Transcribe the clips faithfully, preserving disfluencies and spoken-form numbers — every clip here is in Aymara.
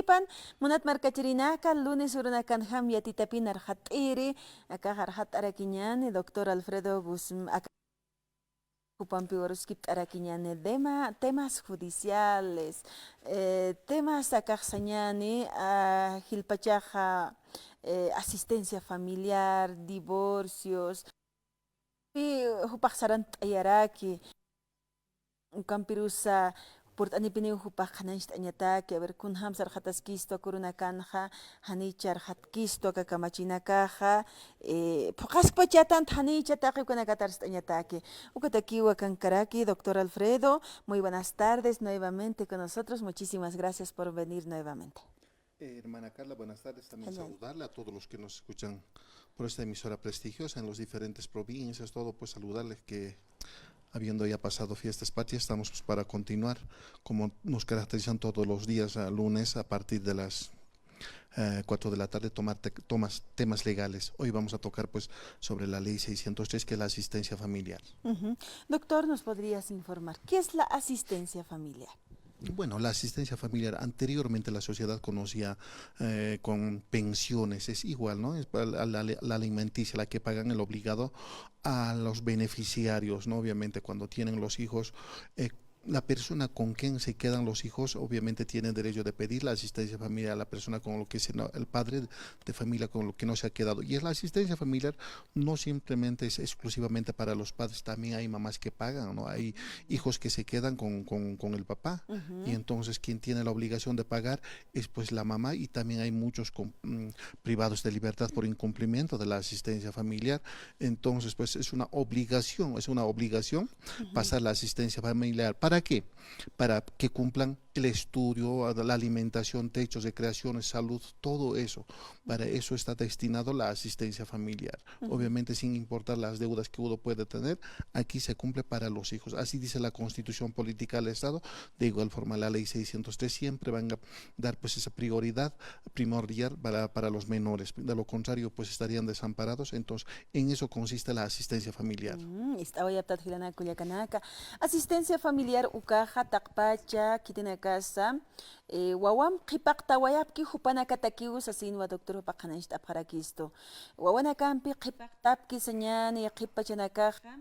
Pan, munat markachirinaka, lunes urunakanjam yatitapin arxat'iri, akax arxat'arakiñani, doctor Alfredo Guzm-, aka-, jupampiw aruskipt'arakiñani, dema-, temas judiciales, eh, temas akax sañani, ah, jilpachaxa, eh, asistencia familiar, divorcios, y jupax sarant'ayaraki. Ukampirusa purt'anipiniw jupax qhanañcht'añataki, a ver, kunjam sarxataskistu aka urunakanxa, janicha arxatkistu aka kamachinakaxa, eh, phuqhaskpachätanti janicha taqi ukanakatar arst'añataki. Ukatakiw akankaraki, doctor Alfredo, muy buenas tardes nuevamente con nosotros, muchísimas gracias por venir nuevamente. Eh, hermana Carla, buenas tardes. También saludarle a todos los que nos escuchan por esta emisora prestigiosa en las diferentes provincias, todo, pues saludarles que habiendo ya pasado fiestas patrias, estamos, pues, para continuar como nos caracterizan todos los días, ah, lunes a partir de las, eh, cuatro de la tarde, tomar te-, tomas, temas legales. Hoy vamos a tocar, pues, sobre la ley seiscientos tres, que es la asistencia familiar. Ujú. Doctor, ¿nos podrías informar qué es la asistencia familiar? Bueno, la asistencia familiar anteriormente la sociedad conocía, eh, con pensiones, es igual, ¿no? Es para la, la, la alimenticia, la que pagan el obligado a los beneficiarios, ¿no? Obviamente cuando tienen los hijos, eh, la persona con quien se quedan los hijos obviamente tiene derecho de pedir la asistencia familiar a la persona con lo que se no, el padre de familia con lo que no se ha quedado. Y es la asistencia familiar no simplemente es exclusivamente para los padres, también hay mamás que pagan, ¿no? Hay hijos que se quedan con, con, con el papá, y entonces quien tiene la obligación de pagar es, pues, la mamá, y también hay muchos com-, mm, privados de libertad por incumplimiento de la asistencia familiar. Entonces, pues, es una obligación, es una obligación pasar la asistencia familiar. ¿Para qué? Para que cumplan el estudio, la alimentación, techos, recreaciones, salud, todo eso. Para eso está destinado la asistencia familiar. Obviamente, sin importar las deudas que uno puede tener, aquí se cumple para los hijos. Así dice la Constitución Política del Estado. De igual forma, la ley seiscientos tres siempre van a dar, pues, esa prioridad primordial para, para los menores. De lo contrario, pues, estarían desamparados. Entonces, en eso consiste la asistencia familiar. Mm, ist'awayaptat jilanaka kullakanaka. Asistencia familiar ukaxa taqpacha khitinakasa, eh, wawamp qhipaqtawayapki jupanakatakiw sasinwa doctor, jupax qhanañcht'apxarakistu. Wawanakampi qhipaqtapki sañani, qhipachanakaxa,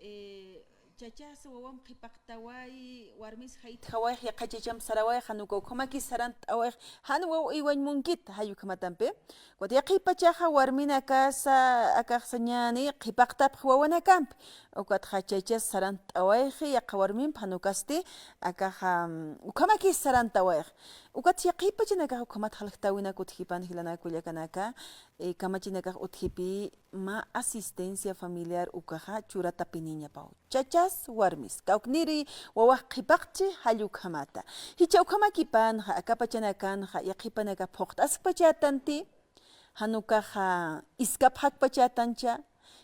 eh, chachas wawamp qhipaqtaway, warmis jaytjawayx, yaqha chachamp sarawayx, jan uka ukhamakis sarantawayx, jan waw uywañ munkit, jall ukhamatampi. Ukat yaqhipachaxa warminakasa akax sañani qhipaqtapx wawanakampi. Ukatxa chachas sarantawayxi yaqha warmimp, jan ukasti akaxa, mm, ukhamakis sarantawayx. Ukat yaqhipachanakax ukhamat jaljtäwinak utjipan jilanaka kullakanaka, eh, kamachinakax utjipi mä asistencia familiar ukaxa churatapiniñapaw. Chachas, warmis, kawkniri wawax qhipaqchi, jall ukhamata. Jichha ukhamakipanxa, akapachanakanxa, yaqhipanakax phuqt'askpachätanti, jan ukaxa iskapxakpachätancha,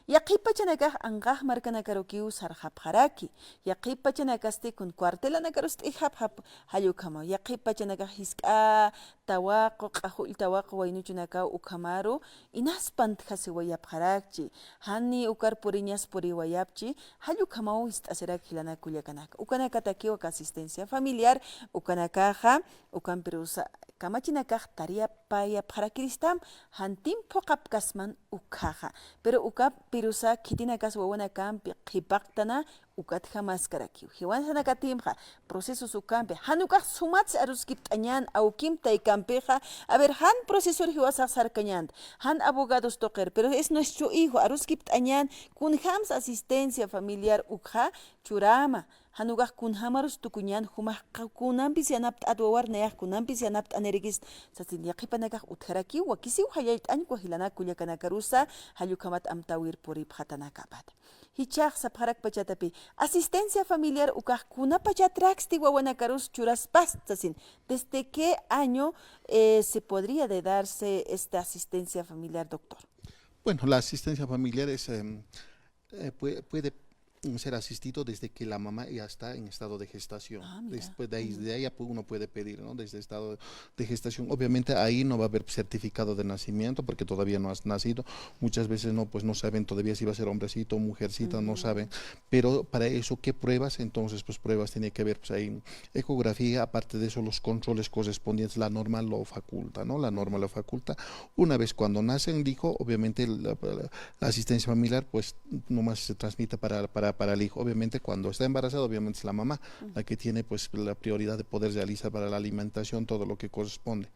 yaqhipachanakax anqax markanakarukiw sarxapxaraki, yaqhipachanakasti kun cuartelanakarus t'ijapxap, jall ukhamaw, yaqhipachanakax jisk'a tawaqu, q'ajull tawaqu waynuchunakaw ukhamaru, inas pantjasiwayapxarakchi, jani ukar puriñas puriwayapchi, jall ukhamaw jist'asirak jilanaka kullakanaka. Ukanakatakiw aka asistencia familiar, ukanakaxa, ukampirusa kamachinakax tariyapayapxarakiristam, jantim phuqhapkasman ukhaxa. Pero ukampirusa khitinakas wawanakampi qhipaqtana, ukatjamaskarakiw. Jiwasanakatimxa, procesos ukampi, jan ukax sumatsi aruskipt'añän awkimp taykampixa, a ver, jan procesor jiwasax sarkañänti, jan abogados tuqir, pero es nuestro hijo, aruskipt'añän, kunjams asistencia familiar ukxa churama, jan ukax kunjamarus tukuñän, jumax qa-, kunampis yanapt'at wawar, nayax kunampis yanapt'anirikis, sasin yaqhipanakax utjarakiw, wakisiw jallallt'añkwa jilanaka kullakanakarusa, jall ukhamat amtäwir puripxatanakapat. Jichhax sapxarakpachatapi, asistencia familiar ukax kunapachatraksti wawanakarus churaspasti sasin, ¿desde qué año, eh, se podría de darse esta asistencia familiar, doctor? Bueno, la asistencia familiar es, em, eh, pue-, puede ser asistido desde que la mamá ya está en estado de gestación. Ah, mira. Después de ahí, ujú, de ahí ya pu-, uno puede pedir, ¿no? Desde estado de gestación. Obviamente ahí no va a haber certificado de nacimiento porque todavía no has nacido. Muchas veces no, pues no saben todavía si va a ser hombrecito o mujercita, no saben. Pero para eso, ¿qué pruebas? Entonces, pues pruebas tiene que haber, pues hay ecografía, aparte de eso, los controles correspondientes, la norma lo faculta, ¿no? La norma lo faculta. Una vez cuando nacen, dijo, obviamente la, la asistencia familiar, pues nomás se transmite para, para, para el hijo. Obviamente cuando está embarazada, obviamente es la mamá la que tiene pues la prioridad de poder realizar para la alimentación todo lo que corresponde.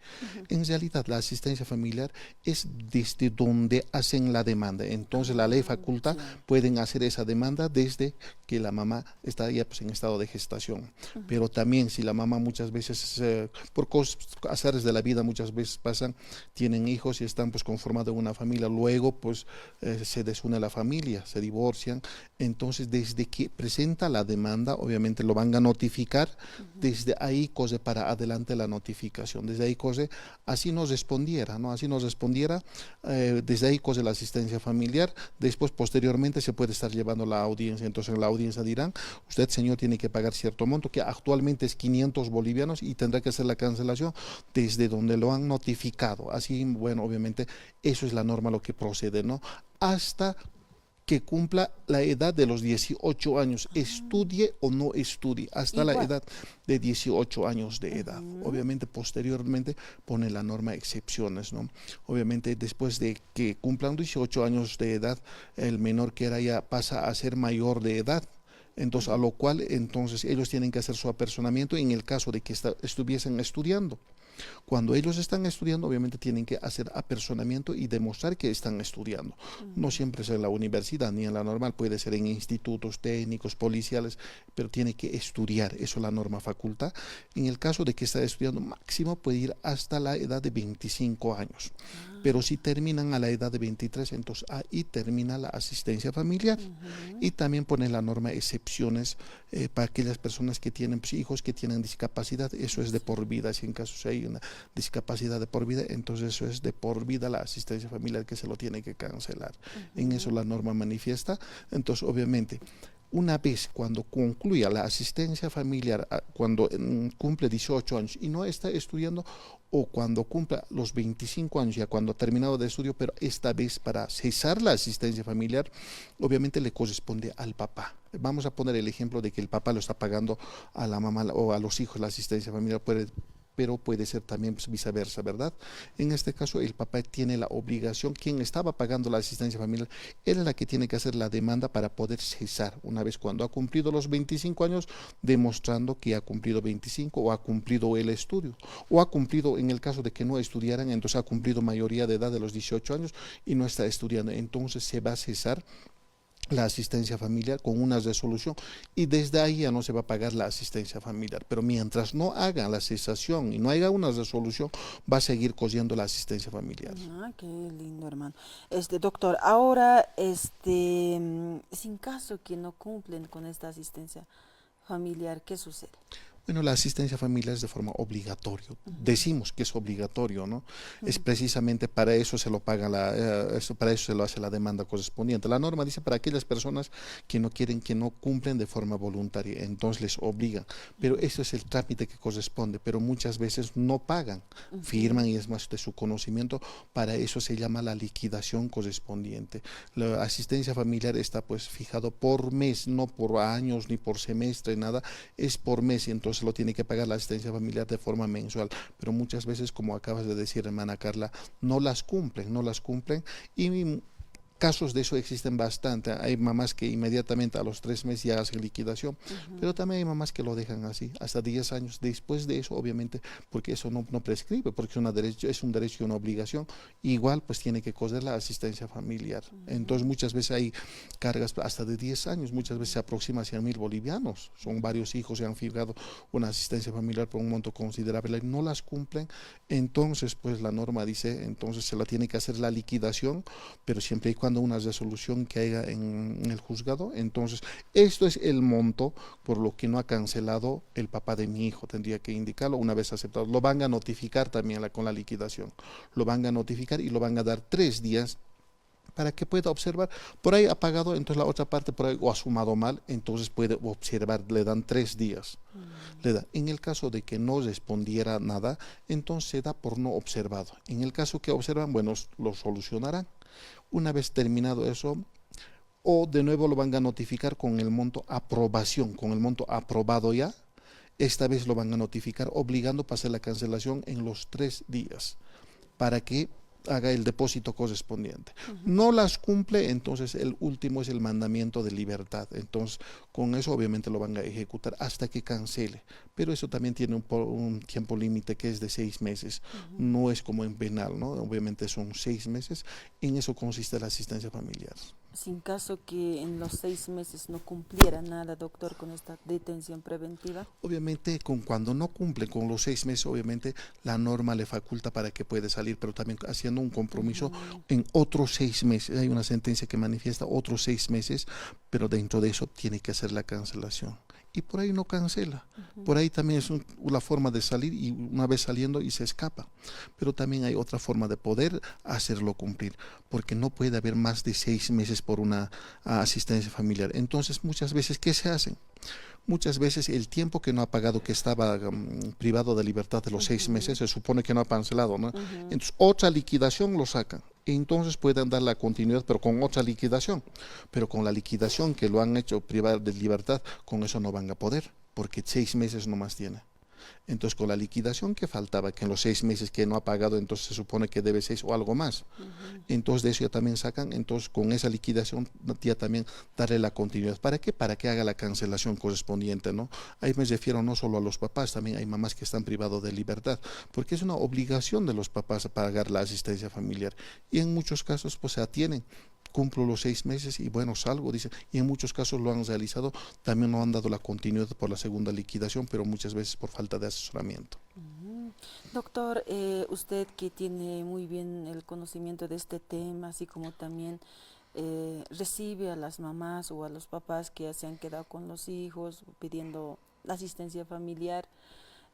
En realidad, la asistencia familiar es desde donde hacen la demanda. Entonces, la ley faculta, pueden hacer esa demanda desde que la mamá está ya, pues, en estado de gestación. Pero también si la mamá muchas veces, eh, por cos-, azares de la vida, muchas veces pasan, tienen hijos y están, pues, conformando una familia, luego, pues, eh, se desune la familia, se divorcian, entonces, desde que presenta la demanda, obviamente lo van a notificar, desde ahí corre para adelante la notificación, desde ahí corre, así nos respondiera, ¿no? Así nos respondiera, eh, desde ahí corre la asistencia familiar, después posteriormente se puede estar llevando la audiencia, entonces en la audiencia dirán, usted, señor, tiene que pagar cierto monto, que actualmente es quinientos bolivianos, y tendrá que hacer la cancelación desde donde lo han notificado. Así, bueno, obviamente, eso es la norma, lo que procede, ¿no? Hasta que cumpla la edad de los dieciocho años, estudie o no estudie, hasta la edad de dieciocho años de edad. Obviamente, posteriormente pone la norma excepciones, ¿no? Obviamente, después de que cumplan dieciocho años de edad, el menor que era ya pasa a ser mayor de edad. Entonces, a lo cual, entonces, ellos tienen que hacer su apersonamiento en el caso de que esta-, estuviesen estudiando. Cuando ellos están estudiando, obviamente tienen que hacer apersonamiento y demostrar que están estudiando. No siempre es en la universidad ni en la normal, puede ser en institutos técnicos, policiales, pero tiene que estudiar, eso la norma faculta. En el caso de que está estudiando, máximo puede ir hasta la edad de veinticinco años. Pero si terminan a la edad de veintitrés, entonces ahí termina la asistencia familiar. Y también pone la norma excepciones, eh, para aquellas personas que tienen, pues, hijos que tienen discapacidad, eso es de por vida. Si en caso si hay una discapacidad de por vida, entonces eso es de por vida la asistencia familiar que se lo tiene que cancelar. En eso la norma manifiesta. Entonces, obviamente, una vez cuando concluya la asistencia familiar, ah, cuando, mm, cumple dieciocho años y no está estudiando, o cuando cumpla los veinticinco años, ya cuando ha terminado de estudio, pero esta vez para cesar la asistencia familiar, obviamente le corresponde al papá. Vamos a poner el ejemplo de que el papá lo está pagando a la mamá o a los hijos la asistencia familiar, puede, pero puede ser también, pues, viceversa, ¿verdad? En este caso, el papá tiene la obligación, quien estaba pagando la asistencia familiar, él es la que tiene que hacer la demanda para poder cesar, una vez cuando ha cumplido los veinticinco años, demostrando que ha cumplido veinticinco o ha cumplido el estudio, o ha cumplido, en el caso de que no estudiaran, entonces ha cumplido mayoría de edad de los dieciocho años y no está estudiando, entonces se va a cesar la asistencia familiar con una resolución y desde ahí ya no se va a pagar la asistencia familiar. Pero mientras no haga la cesación y no haya una resolución, va a seguir corriendo la asistencia familiar. Ah, qué lindo, hermano. Este, doctor, ahora, este, mm, sin caso que no cumplen con esta asistencia familiar, ¿qué sucede? Bueno, la asistencia familiar es de forma obligatoria. Decimos que es obligatorio, ¿no? Es precisamente para eso se lo paga la, eh, eso, para eso se lo hace la demanda correspondiente. La norma dice para aquellas personas que no quieren, que no cumplen de forma voluntaria, entonces les obliga. Pero eso es el trámite que corresponde, pero muchas veces no pagan, firman y es más de su conocimiento. Para eso se llama la liquidación correspondiente. La asistencia familiar está, pues, fijado por mes, no por años ni por semestre, nada, es por mes, y entonces lo tiene que pagar la asistencia familiar de forma mensual. Pero muchas veces, como acabas de decir, hermana Carla, no las cumplen, no las cumplen, y casos de eso existen bastante. Hay mamás que inmediatamente a los tres meses ya hacen liquidación, pero también hay mamás que lo dejan así, hasta diez años. Después de eso, obviamente, porque eso no, no prescribe, porque es una derecho, es un derecho y una obligación, igual, pues, tiene que correr la asistencia familiar. Entonces, muchas veces hay cargas hasta de diez años, muchas veces se aproxima a cien mil bolivianos. Son varios hijos y han fijado una asistencia familiar por un monto considerable, no las cumplen, entonces, pues, la norma dice, entonces se la tiene que hacer la liquidación, pero siempre y cuando una resolución que haya en, en el juzgado. Entonces, esto es el monto por lo que no ha cancelado el papá de mi hijo. Tendría que indicarlo una vez aceptado. Lo van a notificar también la, con la liquidación. Lo van a notificar y lo van a dar tres días para que pueda observar. Por ahí ha pagado, entonces la otra parte por ahí o ha sumado mal, entonces puede observar, le dan tres días. Le da. En el caso de que no respondiera nada, entonces se da por no observado. En el caso que observan, bueno, s- lo solucionarán. Una vez terminado eso, o de nuevo lo van a notificar con el monto aprobación, con el monto aprobado ya. Esta vez lo van a notificar obligando para hacer la cancelación en los tres días, para que haga el depósito correspondiente. No las cumple, entonces el último es el mandamiento de libertad. Entonces, con eso obviamente lo van a ejecutar hasta que cancele. Pero eso también tiene un, po- un tiempo límite que es de seis meses. No es como en penal, ¿no? Obviamente son seis meses. En eso consiste la asistencia familiar. Sin caso que en los seis meses no cumpliera nada, doctor, con esta detención preventiva. Obviamente, con, cuando no cumple con los seis meses, obviamente la norma le faculta para que puede salir, pero también haciendo un compromiso en otros seis meses. Hay una sentencia que manifiesta otros seis meses, pero dentro de eso tiene que hacer la cancelación. Y por ahí no cancela. Por ahí también es un- la forma de salir y una vez saliendo y se escapa. Pero también hay otra forma de poder hacerlo cumplir, porque no puede haber más de seis meses por una ah, asistencia familiar. Entonces, muchas veces, ¿qué se hacen? Muchas veces el tiempo que no ha pagado, que estaba mm, privado de libertad de los seis meses, se supone que no ha cancelado, ¿no? Entonces, otra liquidación lo sacan. Entonces pueden dar la continuidad, pero con otra liquidación. Pero con la liquidación que lo han hecho privar de libertad, con eso no van a poder, porque seis meses nomás tiene. Entonces, con la liquidación que faltaba, que en los seis meses que no ha pagado, entonces se supone que debe seis o algo más. Entonces, de eso ya también sacan, entonces con esa liquidación ya también darle la continuidad. ¿Para qué? Para que haga la cancelación correspondiente, ¿no? Ahí me refiero no solo a los papás, también hay mamás que están privados de libertad, porque es una obligación de los papás a pagar la asistencia familiar. Y en muchos casos, pues se atienen. Cumplo los seis meses y bueno, salgo, dice. Y en muchos casos lo han realizado, también no han dado la continuidad por la segunda liquidación, pero muchas veces por falta de asesoramiento. Doctor, eh, usted que tiene muy bien el conocimiento de este tema, así como también eh, recibe a las mamás o a los papás que ya se han quedado con los hijos pidiendo la asistencia familiar,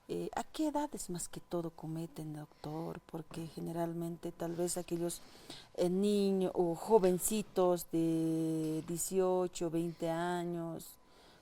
eh, ¿a qué edades más que todo cometen, doctor? Porque generalmente tal vez aquellos eh, niños o jovencitos de dieciocho, veinte años,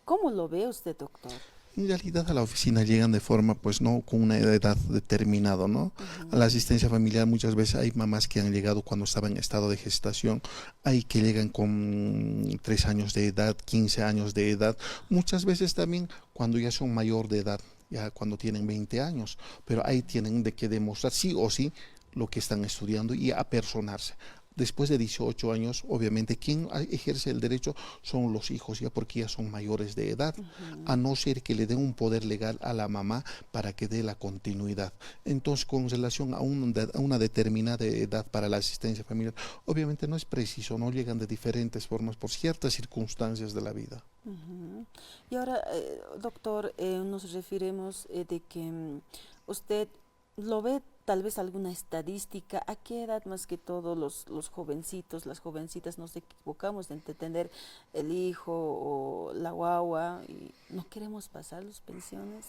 ¿cómo lo ve usted, doctor? En realidad a la oficina llegan de forma, pues no con una edad determinada, ¿no? A la asistencia familiar muchas veces hay mamás que han llegado cuando estaban en estado de gestación, hay que llegan con tres años de edad, quince años de edad, muchas veces también cuando ya son mayor de edad, ya cuando tienen veinte años, pero ahí tienen de que demostrar sí o sí lo que están estudiando y apersonarse. Después de dieciocho años, obviamente, quien a- ejerce el derecho son los hijos, ya porque ya son mayores de edad, a no ser que le den un poder legal a la mamá para que dé la continuidad. Entonces, con relación a, un de- a una determinada edad para la asistencia familiar, obviamente no es preciso, no llegan de diferentes formas por ciertas circunstancias de la vida. Y ahora, eh, doctor, eh, nos referimos eh, de que mm, usted lo ve tal vez alguna estadística, ¿a qué edad más que todo los, los jovencitos, las jovencitas nos equivocamos en tener el hijo o la guagua y no queremos pasar las pensiones?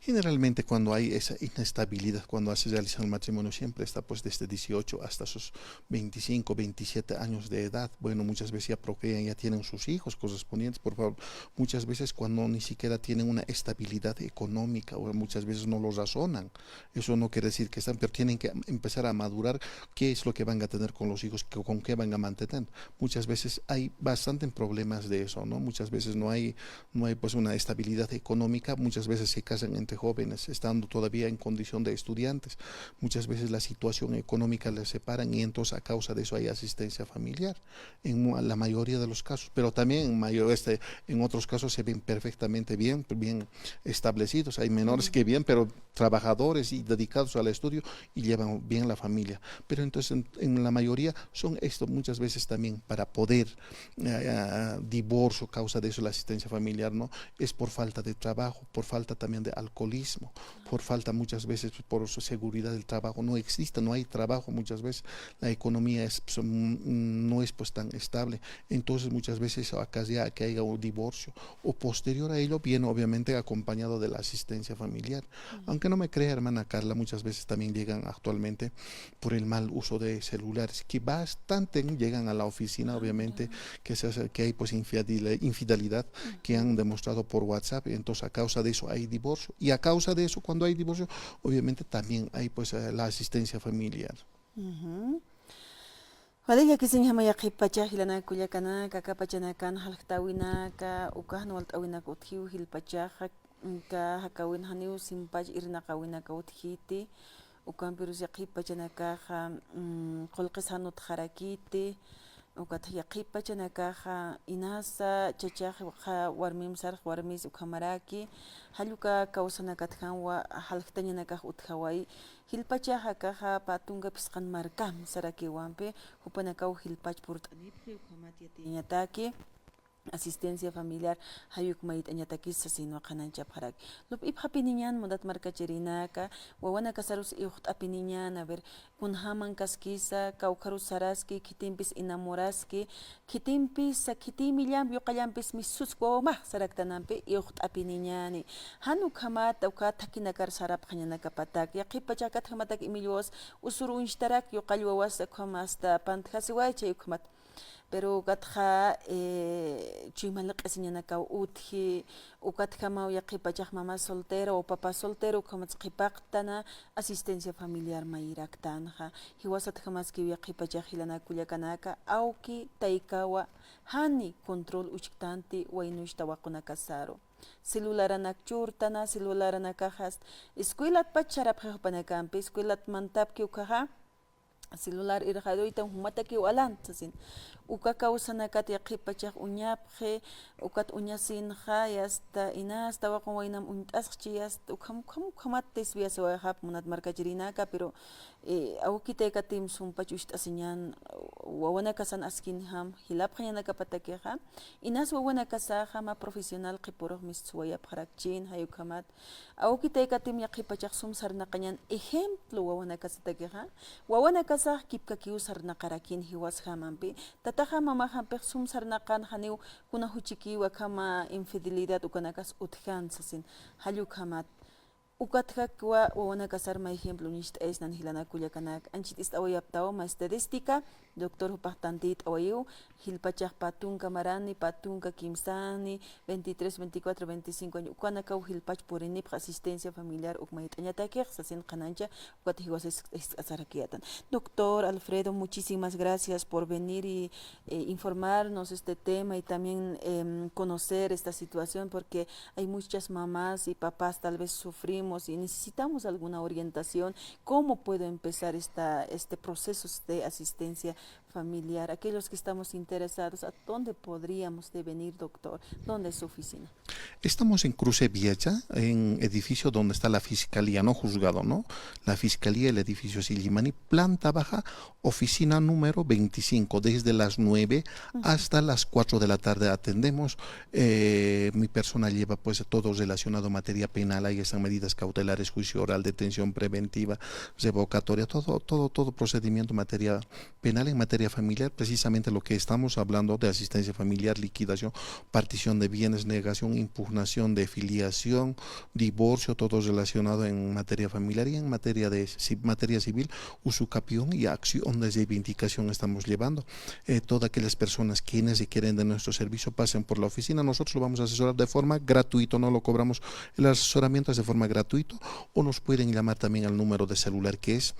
Generalmente cuando hay esa inestabilidad, cuando se realiza el matrimonio, siempre está pues desde dieciocho hasta sus veinticinco, veintisiete años de edad. Bueno, muchas veces ya procrean, ya tienen sus hijos correspondientes, por favor. Muchas veces cuando ni siquiera tienen una estabilidad económica, o muchas veces no lo razonan. Eso no quiere decir que están, pero tienen que empezar a madurar qué es lo que van a tener con los hijos, qué- con qué van a mantener. Muchas veces hay bastante problemas de eso, ¿no? Muchas veces no hay, no hay pues una estabilidad económica, muchas veces se casan entre jóvenes, estando todavía en condición de estudiantes. Muchas veces la situación económica les separan y entonces a causa de eso hay asistencia familiar, en mu- la mayoría de los casos, pero también en, mayor, este, en otros casos se ven perfectamente bien, bien establecidos. Hay menores que bien, pero trabajadores y dedicados al estudio y llevan bien la familia. Pero entonces en, en la mayoría son esto, muchas veces también para poder eh, eh, divorcio, causa de eso la asistencia familiar, ¿no? Es por falta de trabajo, por falta también de alcohol. alcoholismo, por falta muchas veces, pues, por su seguridad del trabajo, no existe, no hay trabajo muchas veces, la economía es, pues, mm, no es, pues, tan estable. Entonces, muchas veces acaso ya que haya un divorcio, o posterior a ello viene obviamente acompañado de la asistencia familiar. Aunque no me crea, hermana Carla, muchas veces también llegan actualmente por el mal uso de celulares, que bastante llegan a la oficina, obviamente, que se hace, que hay, pues, infidel-, infidelidad, que han demostrado por WhatsApp, y entonces a causa de eso hay divorcio, y a causa de eso, cuando hay divorcio, obviamente también hay, pues, eh, la asistencia familiar. Ujú. Wali, llakisiñjama yaqhip pachax jilanaka kullakanaka, aka pachanakan jaljt'äwinaka, uka jan walt'äwinaka utjiw jilpachaxa, aka jakawin janiw simpach irnaqäwinaka utjiti, ukampirus yaqhip pachanakaxa, mm, qullqis jan utjarakiti, ukat yaqhip pachanakaxa inasa chachax aka warmim sarx warmis ukhamaraki, jall uka kawsanakatjamwa jaljtañanakax utjawayi, jilpachax akaxa pä tunka phisqan markam sarakiwampi, jupanakaw jilpach purt'anipxi, ukhamat yatiyañataki asistencia familiar, jall uk mayt'añatakis sasinwa qhanañchapxaraki. Lup'ipxapiniñän munat markachirinaka, wawanakasarus iwxt'apiniñän, a ver, kunjaman kaskisa, kawkharus saraski, khitimpis enamoraski, khitimpis, khitïmillampi, yuqallampis mis susk wawamax saraktanampi iwxt'apiniñäni. Jan ukhamat, uka thakhinakar sarapxañanakapatak, yaqhip pachax katjamatak imill wawas usur uñstarak, yuqall wawas ukham hasta pantjasiway chay ukhamat. Pero ukatxa, eh, chuyma liq'isiñanakaw utji, ukatjamaw yaqhip pachax mamá soltera o papá soltero ukhamat qhipaqtana asistencia familiar mayiraktanxa. Jiwasatjamaskiw yaqhip pachax jilanaka kullakanaka, awki taykawa jani control uñchktanti waynus tawaqunakasaru. Celularanak churtana, celularanakas escuelatpach sarapxi jupanakampi, escuelat mantapki ukaxa, celular irxaduytan jumatakiw alant sasin. Uka kawsanakat yaqhip pachax uñapxi, ukat uñasinxa, y hasta inas tawaqun waynam uñt'asxchi, y hasta ukham, ukham, ukhamat desviasiwayxapxi munat markachirinaka, pero, eh, awki taykatim sumpach uñst'asiñän, wawanakasan askinjam jilapxañanakapatakixa, inas wawanakasaxa mä profesional qhipürux mistsuwayapxarakchin, jay ukhamat, awki taykatim yaqhip pachax sum sarnaqañän ejemplo wawanakasatakixa, wawanakasax kipkakiw sarnaqarakin jiwasjamampi, tataxa mamaxampix sum sarnaqan janiw kuna juchikiw akhama infidelidad ukanakas utjan sasin, jall ukhamat. Ukatjakiwa wawanakasar mä ejemplo uñst'ayasnan jilanaka kullakanaka, anchhit'ist'awayaptaw mä estadística, doctor jupax tantiyt'awayiw, jilpachax pä tunka marani, pä tunka kimsani, veintitrés, veinticuatro, veinticinco año, ukanakaw jilpach purinipxi asistencia familiar uk mayt'añatakix sasin qhanañcha, ukat jiwas jisk'asarakiyätan. Doctor Alfredo, muchísimas gracias por venir y, eh, informarnos este tema y también, em, conocer esta situación, porque hay muchas mamás y papás tal vez sufrimos y necesitamos alguna orientación. ¿Cómo puedo empezar esta, este proceso de asistencia familiar? Aquellos que estamos interesados, ¿a dónde podríamos de venir, doctor? ¿Dónde es su oficina? Estamos en Cruce Viacha, en edificio donde está la fiscalía, no juzgado, ¿no? La fiscalía, el edificio Sillimani, planta baja, oficina número veinticinco. Desde las nueve hasta las cuatro de la tarde atendemos. Eh, mi persona lleva, pues, todo relacionado a materia penal, ahí están medidas cautelares, juicio oral, detención preventiva, revocatoria, todo, todo, todo procedimiento en materia penal, en materia familiar, precisamente lo que estamos hablando de asistencia familiar, liquidación, partición de bienes, negación, impugnación de filiación, divorcio, todo relacionado en materia familiar y en materia de ci-, materia civil, usucapión y acción de reivindicación estamos llevando. Eh, todas aquellas personas quienes requieren de nuestro servicio pasen por la oficina, nosotros lo vamos a asesorar de forma gratuita, no lo cobramos, el asesoramiento es de forma gratuita, o nos pueden llamar también al número de celular que es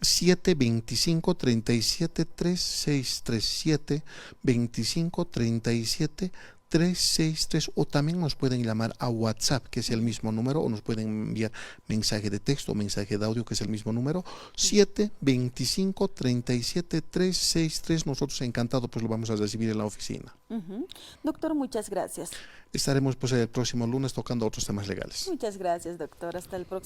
siete veinticinco, treinta y siete, tres seis tres, siete veinticinco, treinta y siete, tres seis tres, o también nos pueden llamar a WhatsApp, que es el mismo número, o nos pueden enviar mensaje de texto o mensaje de audio, que es el mismo número, siete veinticinco, treinta y siete, tres seis tres. Nosotros encantado, pues, lo vamos a recibir en la oficina. Ujú. Doctor, muchas gracias. Estaremos, pues, el próximo lunes tocando otros temas legales. Muchas gracias, doctor. Hasta el próximo